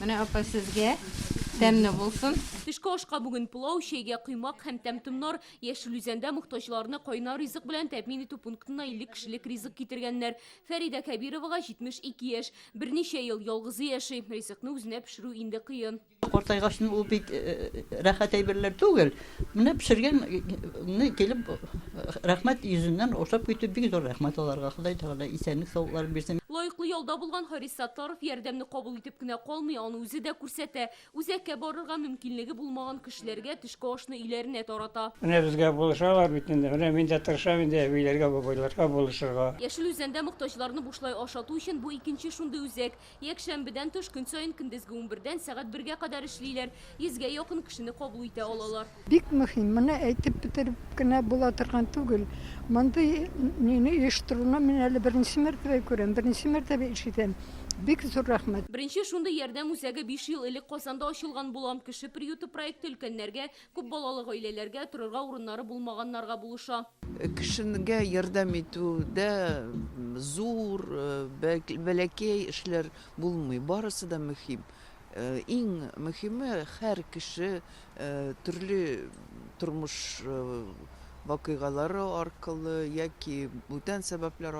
Менә, апа, сезгә тәмле булсын. Төшке ашка бүген пылау, чәйгә коймак һәм тәм-томнар. Яшел Үзәндә мохтаҗларны кайнар ризык белән тәэмин итү пунктына 50 кешелек ризык китергәннәр. Фәридә Кәбировага 72 яшь. Берничә ел ялгызы яши. Ризыкны үзенә пешерү инде кыен. Картайгач ул бит рәхәт әйберләр түгел. Менә пешергәнне килеп рәхмәт йөзеннән ашап китү бик зур рәхмәт аларга. Ходай Тәгалә исәнлек саулыклар бирсен. Лаеклы ялда булган Харис Саттаров ярдәмне кабул итеп кенә калмый, аны үзе дә күрсәтә. Үзәккә барырга мөмкинлеге булмаган кешеләргә төшке ашны өйләренә тарата. Менә безгә булышалар бит инде. Менә мин дә тырышам инде әбиләргә, бабайларга булышырга. Яшел Үзәндә мохтаҗларны бушлай ашату өчен бу икенче шундый үзәк. Якшәмбедән тыш, көн саен көндезге унбердән сәгать бергә кадәр эшлиләр. Йөзгә якын кешене кабул итә алалар. Бик мөһим, моны әйтеп бетереп кенә була торган түгел. Мондый нине оештыруны мин әле беренче мәртәбә күрәм, беренче мәртәбә ишетәм. Бик зур рәхмәт. Беренче шундый ярдәм үзәге биш ел элек Казанда ачылган була. Кеше приюты проекты өлкәннәргә, күп балалы гаиләләргә, торырга урыннары булмаганнарга булыша. Кешегә ярдәм итүдә зур, бәләкәй эшләр булмый, барысы да мөһим. Иң мөһиме, һәр кеше төрле тормыш вакыйгалары аркылы яки бүтән сәбәпләр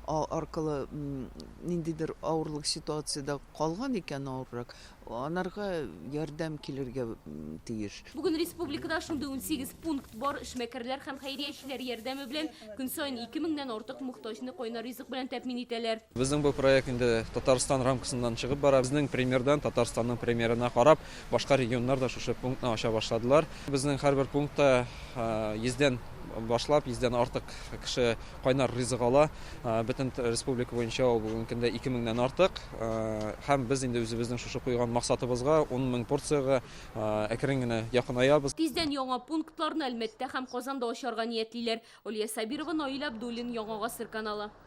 аркылы ниндидер авырлык ситуациядә калган икән авыррак, Анарга ярдәм килергә тиеш. Бүген республикада шундый 18 пункт бар. Эшмәкәрләр һәм хәйриячеләр ярдәме белән көн саен 2 меңнән артык мохтаҗны кайнар ризык белән тәэмин итәләр. Безнең бу проект инде Татарстан рамкасыннан чыгып бара. Безнең примердан, Татарстанның примерына карап, башка регионнар да шушы пунктны ача башладылар. Безнең һәрбер пунктта йөздән башлап, йөздән артык кеше кайнар ризык ала. Бөтен республика буенча ул бүгенге көндә 2 меңнән артык. Һәм без инде үзебезнең шушы куйган максатыбызга, 10 мең порциягә әкрен генә якынаябыз. Тиздән яңа пунктларны Әлмәттә һәм Казанда ачарга ниятлиләр. Алия Сабирова, Наил Абдуллин, Яңа Гасыр каналы.